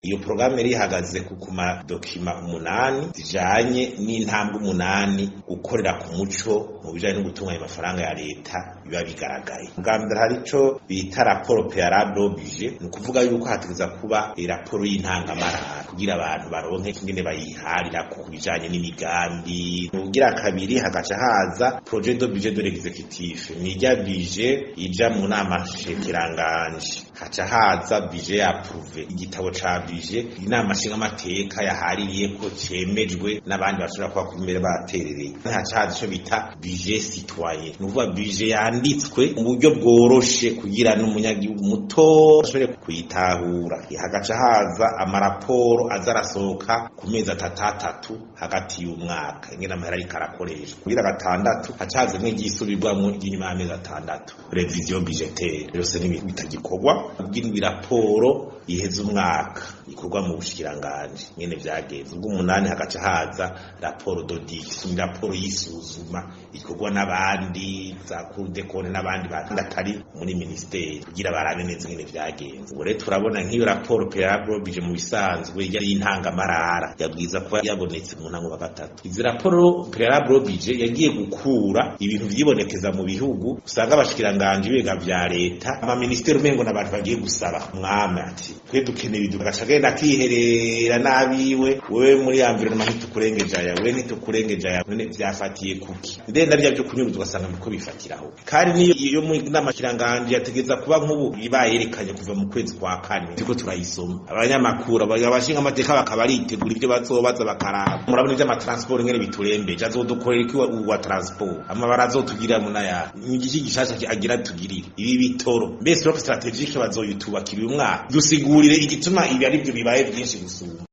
Iyo porogaramu yari ihagaze ku ma documents 8 zijanye n'intambwe 8 gukorera ku muco mu bijanye no gutunganya amafaranga ya leta biba bigaragaye. Bwa mbere hari ico bita rapport préalable au budget, ni ukuvuga yuko hategeza kuba raporo y'intangamarara kugira abantu baronke ingene bayiharira ku bijanye n'imigambi. Ubugira kabiri, hagaca haza projet de budget de l'exécutif, nirya budget ija mu nama nshikiranganji, haca haza budget approuvé, igitabo ca budget inama nshingamateka yahaririye ko cemejwe n'abandi bashobora kuba kumere baterereye, haca haza ico bita budget citoyen, ni ukuvuga budget yanditswe mu buryo bworoshe kugira n'umunyagihugu muto ashobore kuyitahura. Hagaca haza amaraporo aza arasohoka ku mezi atatu atatu hagati y'umwaka, ingene amahera ariko arakoreshwa. Kugira gatandatu, haca haza imwe ryisubirwamwo ry'inyuma y'amezi 6, révision budgétaire. Byose ni bitagikorwa. Ubw'indwi, raporo iheza umwaka ikorwa mu bushikiranganji nyene vyagenze. Ubwo umunani, hagaca haza rapport d'audit, ni raporo y'isuzuma ikorwa n'abandi za Cour des comptes n'abandi bantu atari muri ministeri kugira barabe neza ingene vyagenze. Ubu rero turabona nk'iyo rapport préalable budget mu bisanzwe yari intangamarara, yabwiza kuba yabonetse mu ntango wa gatatu. Izi rapport préalable budget yagiye gukura ibintu vyibonekeza mu bihugu, usanga abashikiranganji biga vya leta, ama ministeri, umengo n'abantu bagiye gusaba mwame ati twe dukeneye ibintu, agaca agenda akiherera n'abiwe: wewe muri environnement ntitukurengeje aya, wewe ntitukurengeje aya. None vyafatiye kuki? Ndenda bya byo kunyuruza ugasanga niko bifatiraho. Kandi niyo iyo mu nama kiranganje yategeza kuba nk'ubu ibayerekanye kuva mu kwezi kwa kane, turiko turayisoma, abanyamakuru, abashinga amateka bakaba aritegura ibyo bazobaza, bakaraba. Murabona ivy'ama transport ngene biturembeje, azodukorera iki wa transport? Amabara azotugirira mu naya igiki gishasha agira tugirire? Ibi bitoro mbese bloc stratégique bazoyitubakira uyu mwaka? Dusigurire igituma ibi ari byo bibaye byinshi gusumba.